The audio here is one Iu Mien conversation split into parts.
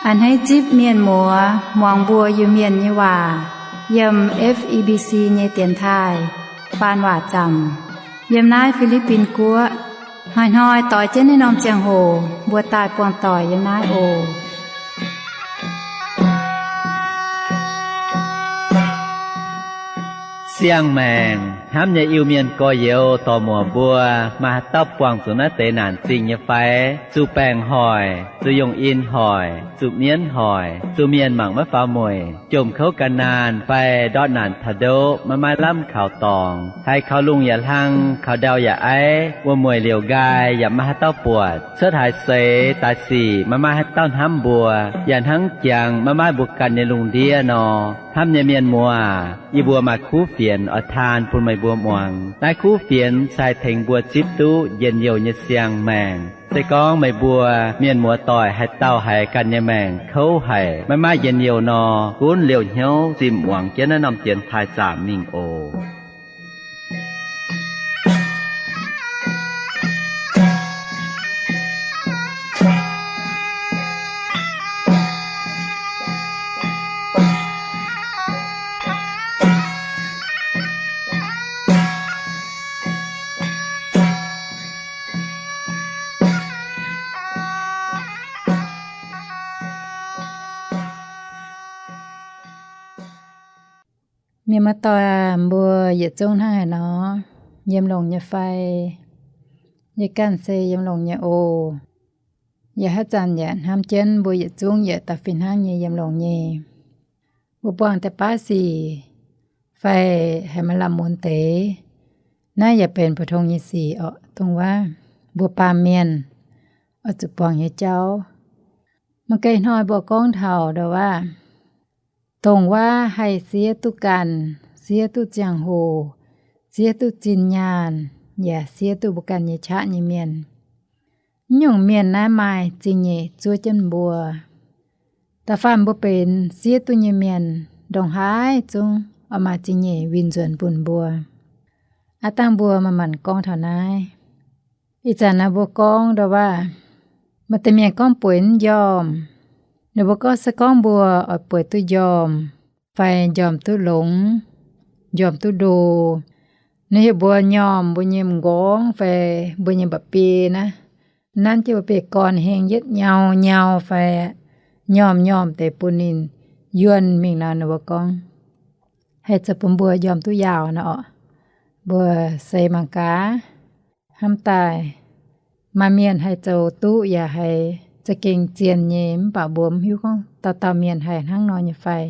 A'hneiv zipv mienh muoz muangx mbuo Iu-Mienh nyei waac yiem F E B C nyei dienx taaih faan waac zaamc yiem naaiv Fi^li^bin Guoqv. Hnoi-hnoi doix jienv naaiv norm ziangh hoc mbuo daaih buangh doic yiem naaiv oc. Siang-maengc hnamv nyei Iu-Mienh gorx-youz dorc-muoc mbuo, maaih haaix dauh buangh zuqc naaiv deix naanc zingh nyei fai? Zuqc baengc hoic, zuqc yongh in hoic, zuqc mienv hoic, zuqc mienh mangc maiv faaux mueic, jomc kouv gan naanh fai ndortv naanc taux ndoqv maiv maaih lamh kaux dorngx, haiz kaux lungh yaac hlang, kaux ndau yaac aiv, wuom-mueic liouc nqaai yaac maiv maaih haaix dauh buatc, cuotv haaix seix daaih sic maiv maaih haaix dauh hnamv mbuo, yaac hnangv jangx maiv maaih mbuo ganh nyei lungh ndiev nor. Hnamv nyei mienh muoz, yie mbuo maaih kuv fienx oix taan bun meih mbuo muangx. Naaiv kuv fienx se haih tengx mbuo zipv duqv njien-youh nyei siang-maengc. Se gorngv meih mbuo mienh muoz doic haaix dauh haiz ganh nyei maengc kouv haic, maiv maaih njien-youh nor, gunv liouh hnyouv zimh muangx jienv naaiv norm dienx taaih zaamc mingh oc. Mienh muoz-doic aac, mbuo yietc zungv hnangv haaix nor, yiem longx nyei fai? Yie ganh se yiem longx nyei oc. Yaac haaix zanc yaac hnamv jienv mbuo yietc zungv yaac da'fih hnangv nyei yiem longx nyei. Mbuo buangh deix baav sic fai haiz maaih lamh mun deix, naaiv yaac benx pou-tong nyei sic orqc. Dongh wuov mbuo baamh mienh oix zuqc buangh nyei jauv. Maaih ganh hnoi mbuo gorngv taux ndau wuov, dongh wuov haih siev duqv ganh, siev duqv ziangh hoc, siev duqv zinh nyaanh, yaac siev duqv mbuo ganh nyei qaqv nyei mienh. Naaiv nyungc mienh naaiv maaih zingh nyeic zuov jienv mbuo. Da'faanh mbuo benx siev duqv nyei mienh, ndongc haaix zungv oix maaih zingh nyeic winh nzuonx bun mbuo. Aav dangh mbuo manc-manc gorngv taux naaiv. Ih zanc naaiv mbuo gorngv ndau wuov, maaih deix mienh gorngv bueix mv njormh. Ninh mbuo gorngv se gorngv mbuo oix bueix duqv njormh, fai njormh duqv longx, njormh duqv ndo, ninh heuc mbuo nyormh mbuo nyei m'nqorngv fai mbuo nyei mba'biei naaiv, nanv jienv mbuo biei gorn heng yietv nyau nyau fai nyormh nyormh deix bun ninh yuonh mingh nor, ninh mbuo gorngv haih zoux bun mbuo njormh duqv yaauc nor orqc. Mbuo seix mangc gaax, hnamv daaih maaih mienh haih zoux duqv yaac haiz za'gengh zien nyei, mv baac mbuo mv hiuv gorngv dauh dauh mienh haih hnangv nor nyei fai.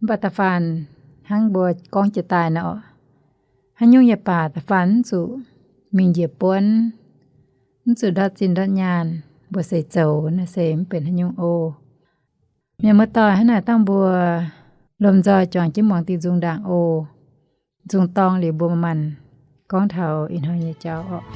Mv baac da'faanh hnangv mbuo gorngv jiex daaih nor orqc, haaix nyungc yaac baac da'faanh mv zuqc mingh njiec buonv, mv zuqc ndortv zinh ndortv nyaanh, mbuo seix zoux naaiv se mv benx haaix nyungc oc. Mienh muoz-doic, hnangv naaic dangh mbuo lomh nzoih juangc jienv muangx diuh nzung ndaangc oc. Nzung dorng liuz mbuo manc-manc gorngv taux ih hnoi nyei jauv orqc.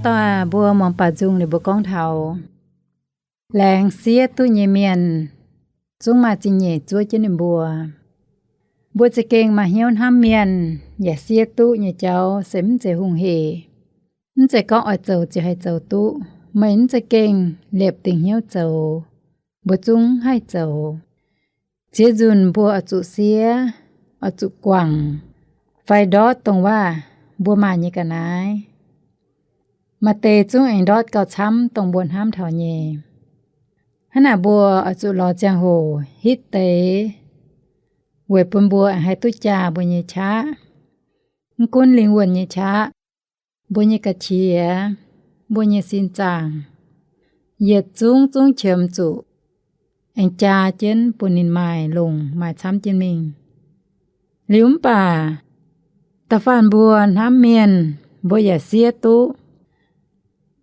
Doic, mbuo muangx baaux nzung liuz mbuo gorngv taux laengz siev duqv nyei mienh zungv maaih zingh nyeic zuov jienv ninh mbuo. Mbuo za'gengh maaih hnyouv hnamv mienh yaac siev duqv nyei jauv se mv zeiz hungh hec. Mv zeiz gorngv oix zoux ziouc haih zoux duqv. Meih mv za'gengh liepc dingc hnyouv zoux, mbuo zungv haih zoux. Ziex nzunc mbuo oix zuqc siev, oix zuqc guangc, fai ndortv dongh waac mbuo maaih nyei ga'naaiv. Maaih deix zungv aengx ndortv gauh camv dongh mbuo hnamv taux nyei. Hnangv naaic mbuo oix zuqc lorz ziangh hoc hitv deix weic bun mbuo aengx haih duqv jaa mbuo nyei qaqv. Mv gunv lingh wuonh nyei qaqv, mbuo nyei ga'qiex, mbuo nyei sin zaangc, yietc zungv zungv qiemx zuqc aengx jaa jienv bun ninh maaih longc maaih camv jienv mingh. Liuz mv baac da'faanh mbuo hnamv mienh, mbuo yaac siev duqv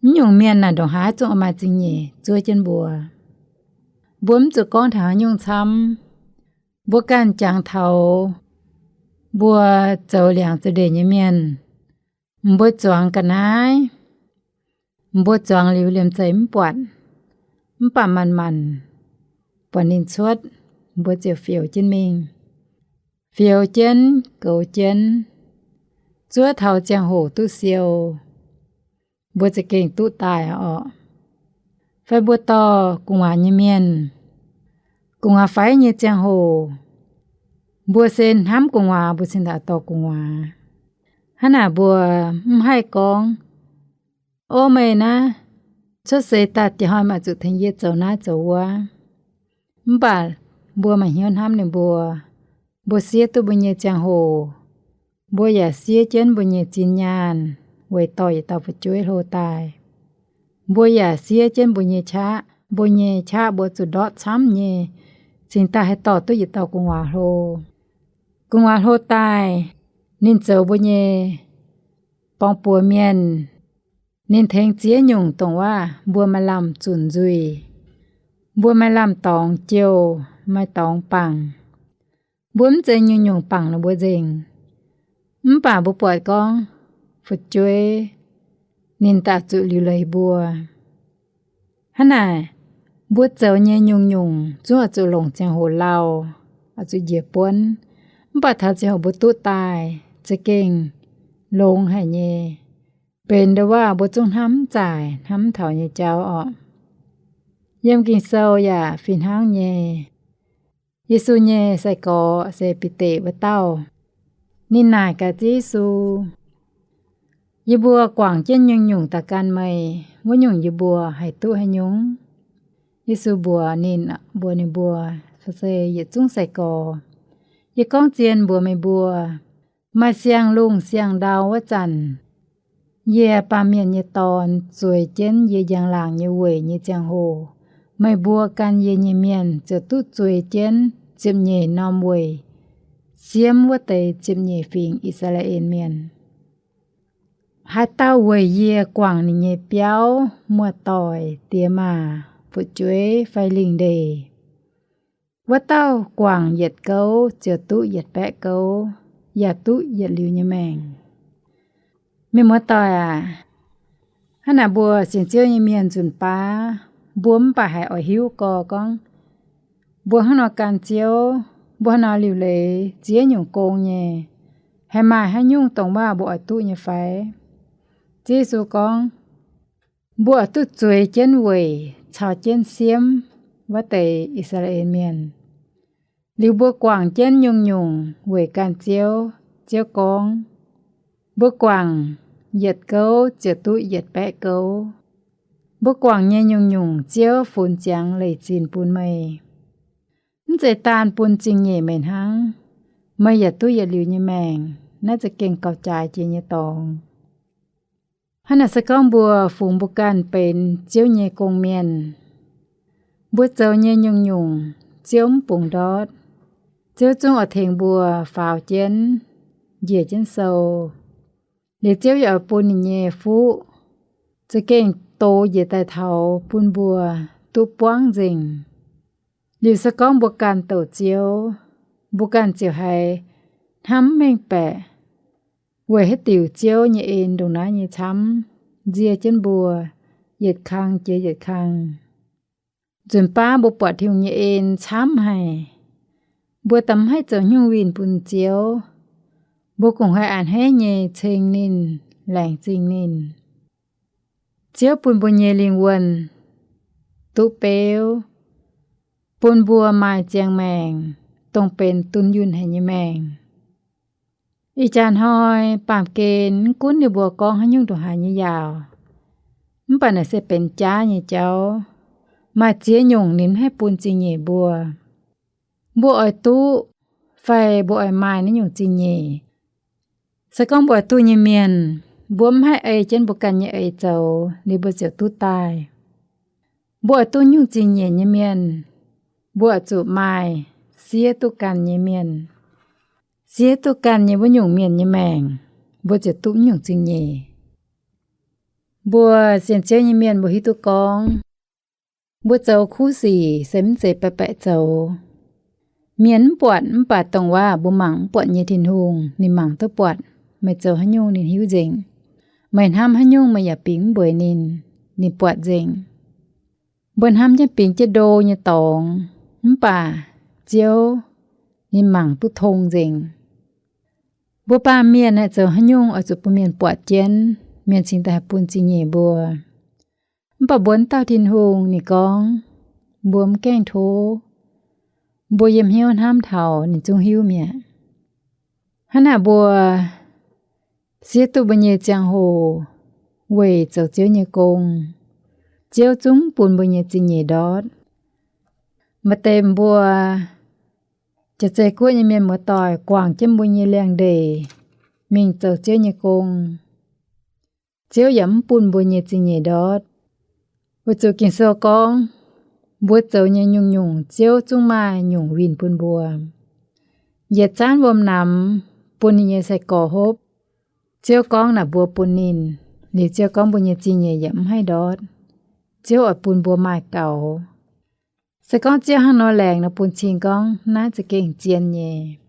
mv nyungc mienh naaic ndongc haaix zungv oix maaih zingh nyeic zuov jienv mbuo. Mbuo mv zuqc gorngv taux haaix nyungc camv. Mbuo ganh jangx taux mbuo zoux liangx zoux ndeic nyei mienh, mbuo zuangx ga'naaiv, mbuo zuangx liuz liemh zeih mv buatc, mv baac manc-manc buatc ninh cuotv, mbuo ziouc fioux jienv mingh. Fioux jienv, goux jienv, zuov taux ziangh hoc duqv siou, mbuo za'gengh duqv daaih orqc. Fai mbuo dorh gu'nguaaz nyei mienh, gu'nguaaz faix nyei ziangh hoc, mbuo se hnamv gu'nguaaz mbuo cingx daaih dorh gu'nguaaz. Hnangv naaic mbuo mv haih gorngv, Ov, meih naaiv cuotv seix daaih dieh hnoi maaih zuqc tengx yie zoux naaiv zoux wuov. Mv baac mbuo maaih hnyouv hnamv ninh mbuo. Mbuo siev duqv mbuo nyei ziangh hoc. Mbuo yaac siev jienv mbuo nyei zinh nyaanh weic dorh yietc dauh fu'jueiv hlo daaih. Mbuo yaac siev jienv mbuo nyei qaqv. Mbuo nyei qaqv mbuo zuqc ndortv camv nyei, cingx daaih haih dorh duqv yietc dauh gu'nguaaz hlo. Gu'nguaaz hlo daaih, ninh zoux mbuo nyei borng-buoz mienh. Ninh tengx ziex nyungc dongh waac mbuo maaih lamh zunc nzuih, mbuo maaih lamh dorngx jouh, maaih dorngx bangc. Mbuo mv zeiz nyungc-nyungc bangc ninh mbuo nzengc. Mv baac mbuo buatc gorngv fu'jueiv ninh daaih zuqc liuc leiz mbuo. Hnangv naaic, mbuo zoux nyei nyungc-nyungc zungv oix zuqc longc ziangh hoc lauh, oix zuqc njiec buonv. Mv baac taux ziangh hoc mbuo duqv daaih za'gengh longx haic nyei, benx ndo waac mbuo zungv hnamv mv zaaic, hnamv mv taux nyei jauv orqc. Yiem Ging-Sou yaac fih hnangv nyei. Yesu nyei sai-gorx se Bide wuov dauh. Ninh naaic gaax Ziouv Yesu, Yie mbuo guangc jienv nyungc-nyungc daaih gan meih, wuov nyungc yie mbuo haih duqv haaix nyungc? Yesu mbuox ninh, mbuox ninh mbuo, Faa se yietc zungv sai-gorx. Yie gorngv zien mbuox meih mbuo, maaih siang-lungh siang-ndau wuov zanc, yie, Baamh Mienh nyei Dorn, zueiz jienv yie njang-laangc nyei weic nyei ziangh hoc, meih mbuo gan yie nyei mienh ziouc duqv zueiz jienv ziepc nyeic norm weic siemv wuov deix ziepc nyeic fingx I^saa^laa^en Mienh. Haaix dauh weic yie guangc ninh nyei biauv, muoz-doic, diex maac, fu'jueiv fai lingh ndeic, wuov dauh guangc yietc gouv ziouc duqv yietc baeqv gouv, yaac duqv yietc liuz nyei maengc. Mienh muoz-doic aac, hnangv naaic mbuo sienx Ziouv nyei mienh nzunc baav, mbuo mv baac haiz oix hiuv gorx gorngv, mbuo hnangv nor gan Ziouv, mbuo hnangv nor liuc leiz ziex nyungc gong nyei, haih maaih haaix nyungc dongh waac mbuo oix duqv nyei fai? Ziouv Yesu gorngv, mbuo oix duqv zueiz jienv weic caux jienv siemv wuov deix I^saa^laa^en Mienh. Liuz mbuo guangc jienv nyungc-nyungc weic gan Ziouv. Ziouv gorngv, mbuo guangc yietc gouv ziouc duqv yietc baeqv gouv. Mbuo guangc nyei nyungc-nyungc Ziouv funx ziangx leic zinh bun meih. Mv zeiz daanh bun zingh nyeic meih hnangv, meih yaac duqv yietc liuz nyei maengc. Naaiv za'gengh gauh jaaix jiex nyei dorngx. Hnangv naaic se gorngv mbuo fungx mbuo ganh benx Ziouv nyei gong-mienh, mbuo zoux nyei nyungc-nyungc Ziouv mv bungx ndortv. Ziouv zungv oix tengx mbuo faaux jienv, njiec jienv sou. Liuz Ziouv yaac oix bun ninh nyei fuqv za'gengh dox njiec daaih taux bun mbuo duqv buangv nzengc. Liuz se gorngv mbuo ganh douc Ziouv, mbuo ganh ziouc haiz hnamv mengh baeqc weic haaix diuc Ziouv nyei en ndongc naaiv nyei camv. nzie jienv mbuo, yietc kang jiex yietc kang. Nzunc baav mbuo buatc Tin-Hungh nyei en camv haic, mbuo da'mv haih zoux nyungc winh bun Ziouv. Mbuo kungx haih a'hneiv nyei ceng ninh, laengz zingh ninh. Ziouv bun mbuo nyei lingh wuonh duqv beuv, bun mbuo maaih ziangh maengc, dongh benx dunh yunh haic nyei maengc. Ih jaax hnoi baamh gen mv gunv ninh mbuo gorngv haaix nyungc ndongc haaix nyei yaauc, mv baac naaic se benx jaav nyei jauv. Maaih ziex nyungc ninh mv haih bun zingh nyeic mbuo. Mbuo oix duqv fai mbuo oix maaih naaiv nyungc zingh nyeic. Se gorngv mbuo oix duqv nyei mienh, mbuo mv haih ei jienv mbuo ganh nyei eix zoux liuz mbuo ziouc duqv daaih. Mbuo oix duqv nyungc zingh nyeic nyei mienh, mbuo oix zuqc maaih siev duqv ganh nyei mienh. Siev duqv ganh nyei wuov nyungc mienh nyei maengc, mbuo ziouc duqv nyungc zingh nyeic. Mbuo sienx Ziouv nyei mienh mbuo hiuv duqv gorngv, mbuo zoux kuv sic se mv zeiz baeqc baeqc zoux. Mienh mv buatc mv baac dongh waac mbuo mangc mv buatc nyei Tin-Hungh ninh mangc duqv buatc. Meih zoux haaix nyungc ninh hiuv nzengc. Meih hnamv haaix nyungc meih yaac bingx mv mbueiz ninh, ninh buatc nzengc. Mbuo hnamv jienv bingx jienv ndo nyei dorngx, mv baac Ziouv ninh mangc duqv tong nzengc. Mbuo baamh mienh haih zoux haaix nyungc oix zuqc bun mienh buatc jienv, mienh cingx daaih haih bun zingh nyeic mbuo. Mv baac mbuo wuov dauh Tin-Hungh ninh gorngv, mbuo mv gaengh tov, mbuo yiem hnyouv hnamv taux ninh zungv hiuv mi'aqv. Hnangv naaic mbuo siev duqv mbuo nyei ziangh hoc weic zoux Ziouv nyei gong, Ziouv zungv bun mbuo nyei zingh nyeic ndortv. Maaih deix mbuo jaav zei guoqv nyei mienh muoz-doic guangc jienv mbuo nyei liangx-ndeic mingh zoux Ziouv nyei gong, Ziouv yaac mv bun mbuo nyei zingh nyeic ndortv. Weic zuqc Ging-Sou gorngv, mbuo zoux nyei nyungc-nyungc Ziouv zungv maaih nyungc winh bun mbuo. Yietc zaanv wuom namx bun ninh nyei sai-gorx hopv, Ziouv gorngv naaic mbuo bun ninh, liuz Ziouv gorngv mbuo nyei zingh nyeic yaac mv haih ndortv. Ziouv oix bun mbuo maaih gaux. Se gorngv Ziouv hnangv nor laengz nor bun cing gorngv naaiv za'gengh zien nyei.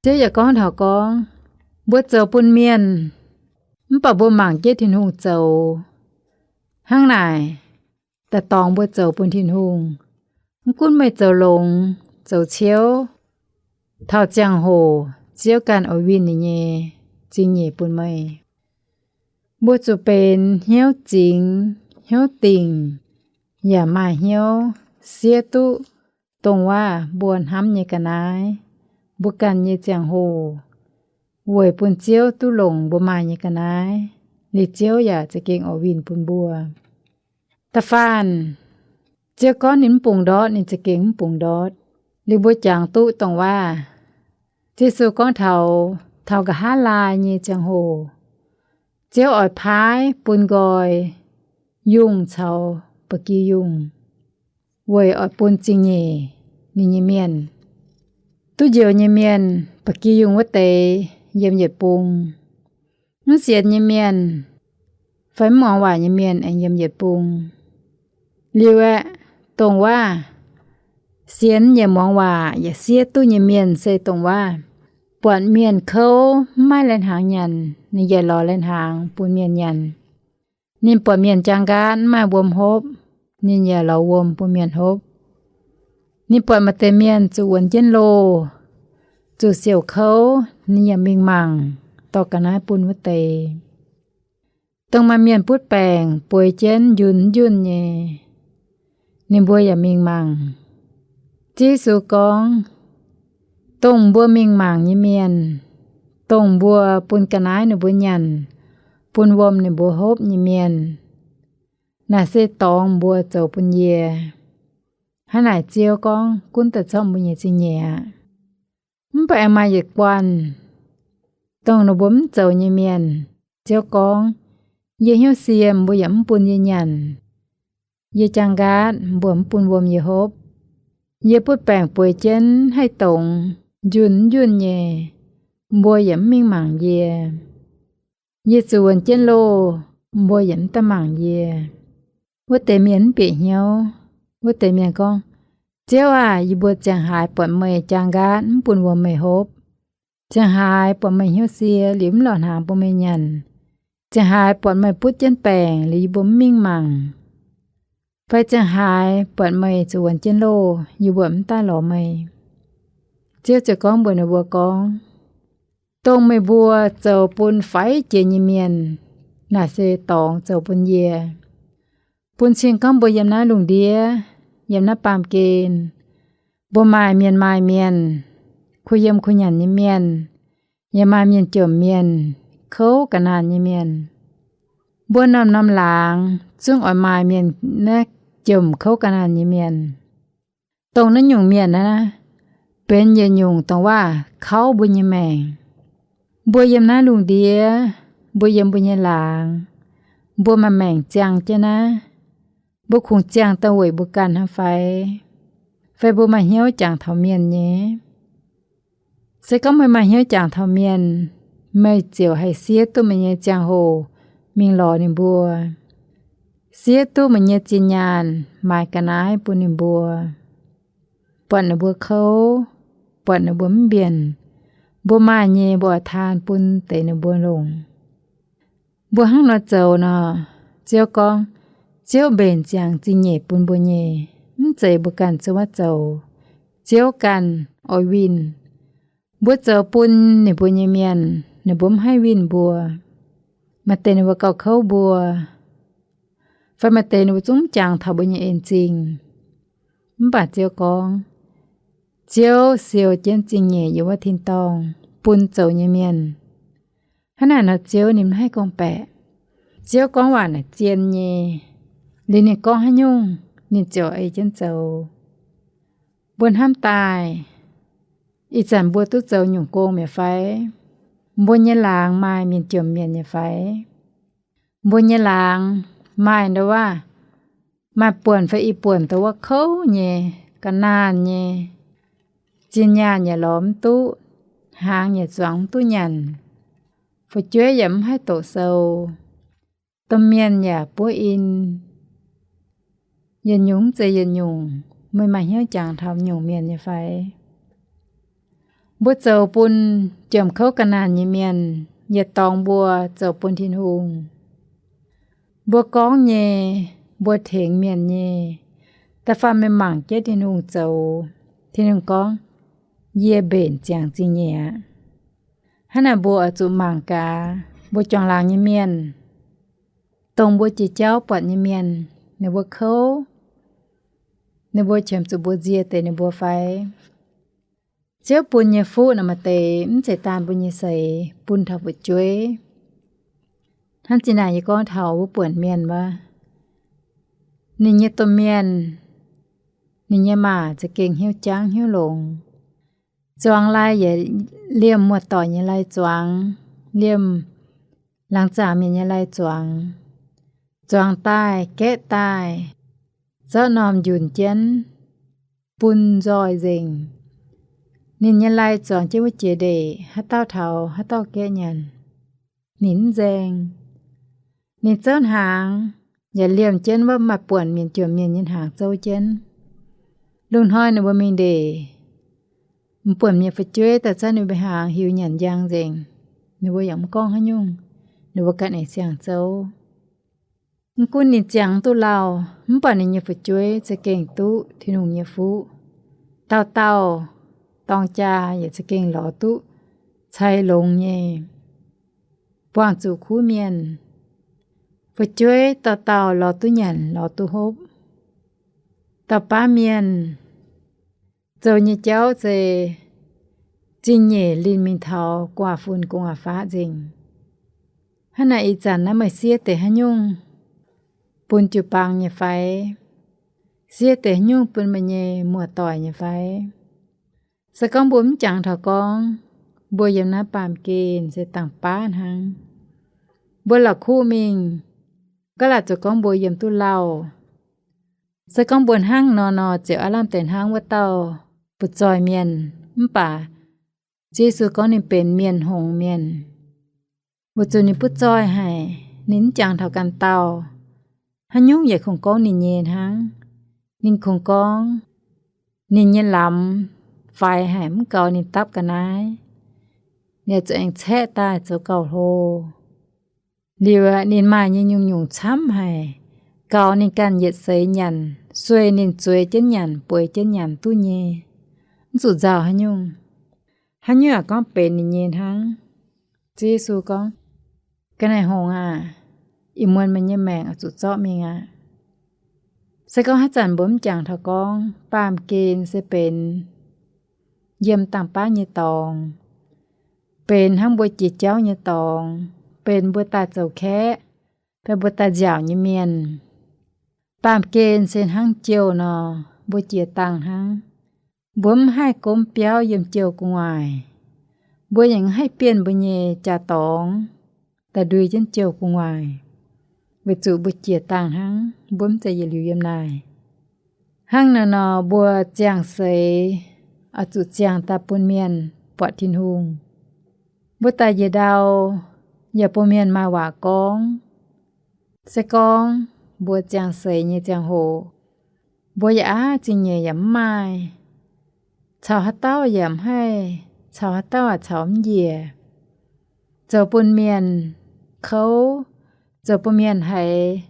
Ziouv yaac gorngv taux gorngv, mbuo zoux bun mienh, mv baac mbuo mangc jienv Tin-Hungh zoux. Hnangv naaic, daaih dorngx mbuo zoux bun Tin-Hungh. Mv gunv meih zoux longx, zoux ciouv, taux ziangh hoc Ziouv ganh oix winh ninh nyei zingh nyeic bun meih. Mbuo zuqc benx hnyouv zingx, hnyouv dingc, yaac maaih hnyouv siev duqv dongh waac mbuo hnamv nyei ga'naaiv, mbuo ganh nyei ziangh hoc, weic bun Ziouv duqv longc mbuo maaih nyei ga'naaiv, liuz Ziouv yaac za'gengh oix winh bun mbuo. Da'faanh, Ziouv gorngv ninh mv bungx ndortv, ninh za'gengh mv bungx ndortv. Liuz mbuo jangx duqv dongh waac, Yesu gorngv taux, taux nqa'haav laai nyei ziangh hoc, Ziouv oix paaiv bun nqoi yungh caux ba'gi yungh, weic oix bun zingh nyeic ninh nyei mienh. Duqv njoux nyei mienh, ba'gi yungh wuov deix, yiem yietc bung. Mv sienx nyei mienh fai mv muangx waac nyei mienh aengx yiem yietc bung. Liuz aeqv, dongh waac sienx yaac muangx waac yaac siev duqv nyei mienh se dongh waac buatc mienh kouv mv maaih lai-hnaangx nyanc, ninh yaac lorz lai-hnaangx bun mienh nyanc. Ninh buatc mienh jaang nqaatv mv maaih wuom hopv, ninh yaac lorz wuom bun mienh hopv. Ninh buatc maaih deix mienh zuqc wuonx jienv loh, zuqc siouc kouv, ninh yaac mingh mangc, dorh ga'naaiv bun wuov deix. Dongh maaih mienh butv baengc bueix jienv njunh njunh nyei, ninh mbuo yaac mingh mangc. Ziouv Yesu gorngv, dongh mbuo mingh mangc nyei mienh, dongh mbuo bun ga'naaiv ninh mbuo nyanc, bun wuom ninh mbuo hopv nyei mienh, naaic se dorngx mbuo zoux bun yie. Hnangv naaic Ziouv gorngv gunv daaih zorqv mbuo nyei zingh nyeic aqv. Mv baac aengx maaih yietc guanh, dongh ninh mbuo mv zoux nyei mienh, Ziouv gorngv, yie hnyouv sie mbuo yaac mv bun yie nyanc. Yie jaang nqaatv mbuo mv bun wuom yie hopv. Yie butv baengc bueix jienv haih dongz njunh njunh nyei, mbuo yaac mv mingh mangc yie. Yie zuqc wuonx jienv loh, mbuo yaac mv daaih mangc yie. Wuov deix mienh mv bieqc hnyouv. Wuov deix mienh gorngv, Ziouv aah! Yie mbuo ziangh haaix buatc meih jaang nqaatv mv bun wuom meih hopv? Ziangh haaix buatc meih hnyouv sie liuz mv lorz hnaangx bun meih nyanc? Ziangh haaix buatc meih butv jienv baengc liuz yie mbuo mv mingh mangc, fai ziangh haaix buatc meih zuqc wuonx jienv loh, yie mbuo mv daaih lorz meih. Ziouv ziouc gorngv mbuox ninh mbuo gorngv, Dongh meih mbuo zoux bun faix jiex nyei mienh, naaic se dorngx zoux bun yie. Bun cing gorngv mbuo yiem naaiv lungh ndiev, yiem naaiv baamh gen, mbuo maaih mienh maaih mienh, kuh yiem kuh nyanc nyei mienh, yaac maaih mienh jomc mienh, kouv ga'naanh nyei mienh. Mbuo norm-norm laangz zungv oix maaih mienh naaiv jomc kouv ga'naanh nyei mienh. Dongh naaiv nyungc mienh naaiv, benx yietc nyungc dongh waac kauv mbuo nyei maengc. Mbuo yiem naaiv lungh ndiev, mbuo yiem mbuo nyei laangz, mbuo maaih maengc ziangh jienv naaiv, mbuo kungx ziangh dongh weic mbuo ganh hnangv fai? Fai mbuo maaih hnyouv jangx taux mienh nyei? Se gorngv meih maaih hnyouv jangx taux mienh, meih ziouc haih siev duqv meih nyei ziangh hoc mingh lorz ninh mbuo, siev duqv meih nyei zinh nyaanh maaiz ga'naaiv bun ninh mbuo, buatc ninh mbuo kouv, buatc ninh mbuo mv mbienc, mbuo maaih nyei mbuo oix taan bun deix ninh mbuo longc. Mbuo hnangv nor zoux nor, Ziouv gorngv, Ziouv mbenc ziangx zingh nyeic bun mbuo nyei. Mv zeiz mbuo ganh zuov zoux, Ziouv ganh oix winh. Mbuo zoux bun ninh mbuo nyei mienh, ninh mbuo mv haih winh mbuo. Maaih deix ninh mbuo gauh kouv mbuo, fai maaih deix ninh mbuo zungv mv jangx taux mbuo nyei en-zingh. Mv baac Ziouv gorngv, Ziouv siou jienv zingh nyeic yiem wuov tin-dorngh bun zoux nyei mienh. Hnangv naaic nor Ziouv ninh mv haih gorngv-baeqc. Ziouv gorngv waac naaic zien nyei. Liuz ninh gorngv haaix nyungc, ninh ziouc ei jienv zoux. Mbuo hnamv daaih, ih zanc mbuo duqv zoux nyungc gong mi'aqv fai? Mbuo nyei laangz maaih mienh jomc mienh nyei fai? Mbuo nyei laangz maaih ndo waac, maaih buonc fai i buonc ndo waac kouv nyei, ga'naanh nyei, zinh nyaanh yaac lorz mv duqv, hnaangx yaac zuangx mv duqv nyanc, fu'jueiv yaac mv haih doqc sou, domh mienh yaac buov in, yietc nyungc mv zeiz yietc nyungc. Meih maaih hnyouv jangx taux nyungc mienh nyei fai? Mbuo zoux bun jomc kouv ga'naanh nyei mienh, yietc dorngx mbuo zoux bun Tin-Hungh. Mbuo gorngv nyei, mbuo tengx mienh nyei, da'faanh meih mangc jienv Tin-Hungh zoux. Tin-Hungh gorngv, Yie mbenc ziangx zingh nyeic aqv. Hnangv naaic mbuo oix zuqc mangc gaax mbuo juangc laangz nyei mienh, dongh mbuo jiex jauv buatc nyei mienh, ninh mbuo kouv, ninh mbuo qiemx zuqc mbuo nzie deix ninh mbuo fai? Ziouv bun nyei fuqv naaic maaih deix mv zeiz daanh mbuo nyei seix, bun taux fu'jueiv. Hnangv zinh naaic yie gorngv taux wuov buonc mienh wuov, ninh nyei domh mienh, ninh nyei maa za'gengh hnyouv jangv hnyouv longx. Zuangx lai yietc liemh muoz-doic nyei lai zuangx, liemh laangz zaangc mienh nyei lai zuangx. Zuangx daaih, gaeqv daaih, zorqv norm njunc jienv, bun nzoih nzengc. Ninh nyei lai zuangx jienv wuov jiex ndeic, haaix dauh taux haaix dauh gaeqv nyanc. Ninh mv nzaeng. Ninh zouv hnaangx yaac liemh jienv wuov maaih buonc mienh jomc mienh nyei hnaangx zouv jienv. Lungh hnoi ninh mbuo mingh ndeic, m'buonc mienh fu'jueiv daaih zanv ninh mbuo hnaangx hiuc nyanc njang nzengc. Ninh mbuo yaac mv gorngv haaix nyungc. Ninh mbuo ganh aengx ziangh zouv. Mv gunv ninh ziangh duqv lauh, mv baac ninh nyei fu'jueiv za'gengh duqv Tin-Hungh nyei fuqv. Dauh dauh dorng jaa yaac za'gengh lorz duqv cai longx nyei, buangh zuqc kuv mienh. Fu'jueiv dauh dauh lorz duqv nyanc, lorz duqv hopv. Dauh baav mienh zoux nyei jauv se zingh nyeic linh mingh taux gu'nguaaz-fun gu'nguaaz-faqv nzengc. Hnangv naaic ih zanc naaiv meih siev deix haaix nyungc bun jiu-baang nyei fai? Siev deix haaix nyungc bun meih nyei muoz-doic nyei fai? Se gorngv mbuo mv jangx taux gorngv mbuo yiem naaiv baamh gen se dangh baav hnangv, mbuo la'kuqv mingh, gaav laaic zoux gorngv mbuo yiem duqv lauh. Se gorngv mbuo hnangv nor nor, ziouc aav lamh deix hnangv wuov dauh butv-zoih mienh. Mv baac Ziouv Yesu gorngv ninh benx mienh hngongx mienh, weic zuqc ninh butv-zoih haic, ninh mv jangx taux ganh dauh. Haaix nyungc yaac kungx gorngv ninh nyei hnangv. Ninh kungx gorngv ninh nyei lamz faix haic, mv gaux ninh dapv ga'naaiv, ninh zuqc aengx caeqv daaih zoux gauh hlo. Liuz ninh maaih nyei nyungc-nyungc camv haic, gaux ninh ganh yietc seix nyanc, sueih ninh zueiz jienv nyanc, bueix jienv nyanc duqv nyei, mv zuqc nzauh haaix nyungc. Haaix nyungc yaac gorngv benx ninh nyei hnangv. Ziouv Yesu gorngv, Ga'naaiv-hngongx aah! Ih muonz meih nyei maengc oix zuqc zorqv mingh aqv. Se gorngv haaix zanc mbuo mv jangx taux gorngv baamh gen se benx yiem dangh baav nyei dorngx, benx hnangv mbuo jiex jauv nyei dorngx, benx mbuo daaih zoux kaeqv fai mbuo daaih nziaauc nyei mienh. Baamh gen se hnangv jouh nor, mbuo jiex dangh hnangv. Mbuo mv haih gomv biauv yiem jouh gu'nguaaic. Mbuo yaac mv haih bienh mbuo nyei jaa-dorngx daaih ndui jienv jouh gu'nguaaic, weic zuqc mbuo jiex dangh hnangv, mbuo mv zeiz yietc liuz yiem naaic. Hnangv naaiv nor, mbuo ziangh seix oix zuqc ziangh daaih bun mienh buatc Tin-Hungh. Mbuo daaih njiec ndau yaac bun mienh maaih waac gorngv. Se gorngv mbuo ziangh seix nyei ziangh hoc, mbuo yaac aav zingh nyeic yaac mv maaih, caux haaix dauh yaac mv haih, caux haaix dauh yaac caux mv njiec, zoux bun mienh kouv, zoux bun mienh haiz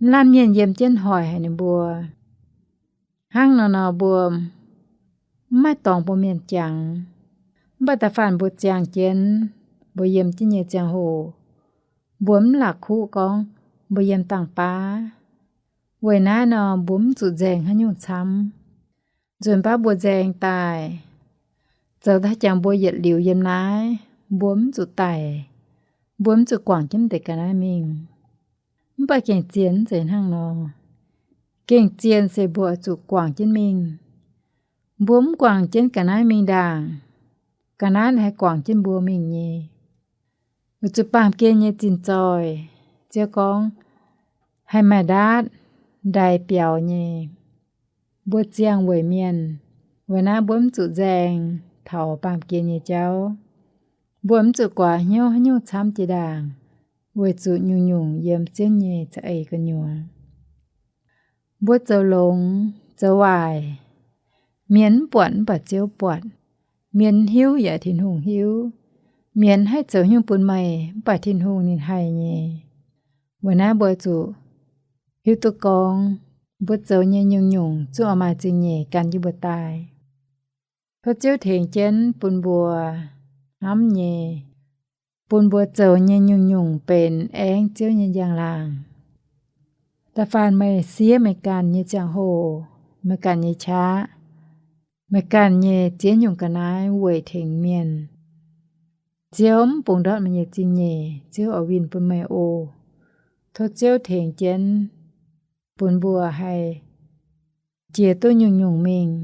mv lamh mienh yiem jienv hoic haic ninh mbuo. Hnangv nor nor mbuo mv maaih dorngx bun mienh jangx. Mv baac da'faanh mbuo ziangh jienv, mbuo yiem jienv nyei ziangh hoc, mbuo mv la'kuqv gorngv mbuo yiem dangh baav. Weic naaiv nor mbuo mv zuqc nzaeng haaix nyungc camv. Nzunc baav mbuo nzaeng daaih, zoux daaih jangx mbuo yietc liuz yiem naaiv, mbuo mv zuqc daic, mbuo mv zuqc guangc jienv deix ga'naaiv mingh. Mv baac gengh zien mv zeiz hnangv nor. Gengh zien se mbuo oix zuqc guangc jienv mingh. Mbuo mv guangc jienv ga'naaiv mingh ndaangc, ga'naaiv haih guangc jienv mbuo mingh nyei. Weic zuqc baamh gen nyei zinh zoih, Ziouv gorngv, haih maaih ndaatv ndaix biaux nyei. Mbuo ziangh weic mienh, weic naaiv mbuo mv zuqc nzaeng taux baamh gen nyei jauv. Mbuo mv zuqc guaax hnyouv haaix nyungc camv jiex ndaangc, weic zuqc nyungc-nyungc yiem Ziouv nyei za'eix gu'nyuoz. Mbuo zoux longx zoux waaic, mienh mv buatc mv baac Ziouv buatc. Mienh mv hiuv yaac Tin-Hungh hiuv. Mienh haih zoux haaix nyungc bun meih mv baac Tin-Hungh ninh haih nyei. Weic naaiv mbuo zuqc hiuv duqv gorngv, mbuo zoux nyei nyungc-nyungc zungv oix maaih zingh nyeic gan jienv mbuo daaih. Tov Ziouv tengx jienv bun mbuo hnamv nyei, bun mbuo zoux nyei nyungc-nyungc benx aengx Ziouv nyei njang-laangc. Da'faanh meih siev meih ganh nyei ziangh hoc, meih ganh nyei qaqv, meih ganh nyei ziex nyungc ga'naaiv weic tengx mienh. Ziouv mv bungx ndortv meih nyei zingh nyeic, Ziouv oix winh bun meih oc. Tov Ziouv tengx jienv bun mbuo haih jiex duqv nyungc-nyungc mingh,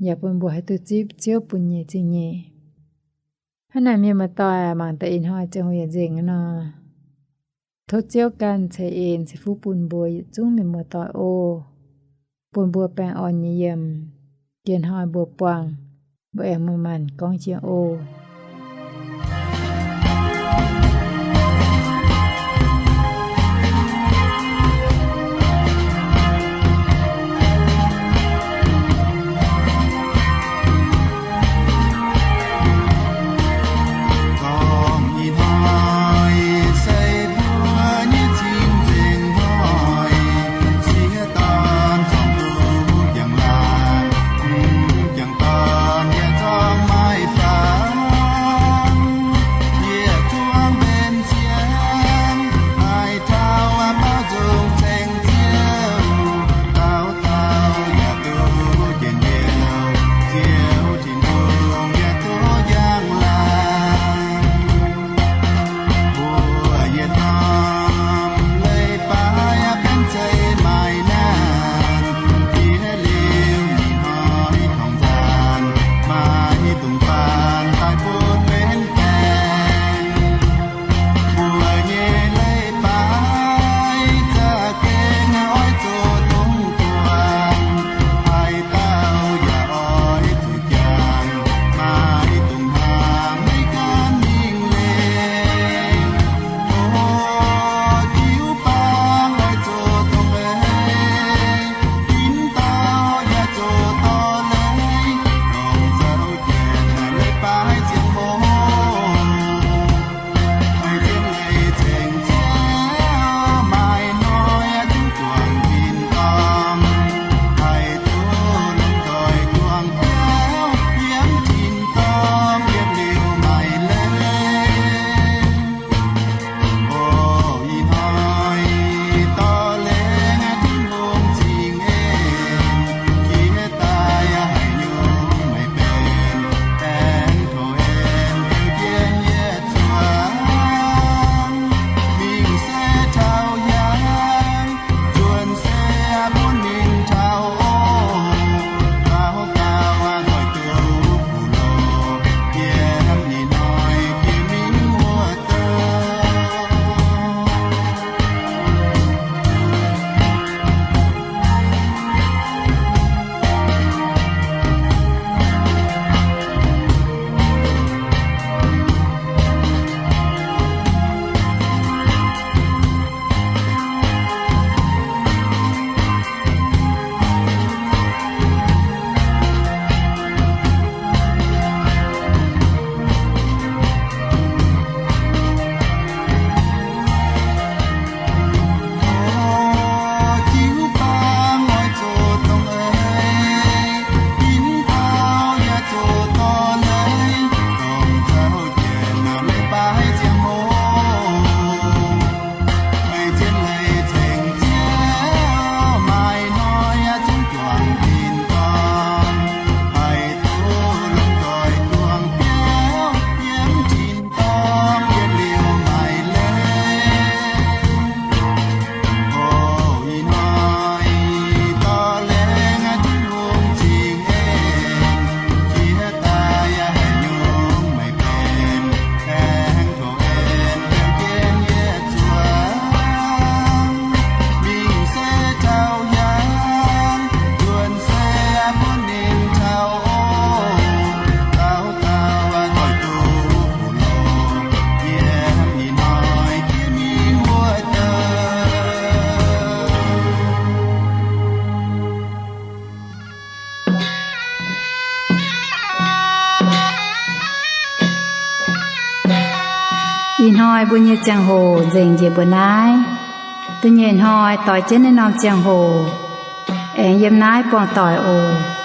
yaac bun mbuo haih duqv zipv Ziouv bun nyei zingh nyeic. Hnangv naaic, mienh muoz-doic, mangc deix ih hnoi ziangh hoc yaac nzengc nor, tov Ziouv ganh ceix en ceix fuqv bun mbuo yietc zungv mienh muoz-doic oc. Bun mbuo baengh orn nyei yiem. Diex hnoi mbuo buangh, mbuo aengx manc-manc gorngv jiex oc. Hnoi mbuo nyei ziangh hoc nzengc njiec mbuo naaiv. Da'nyeic hnoi doix jienv naaiv norm ziangh hoc, aengx yiem naaiv buangh doic oc.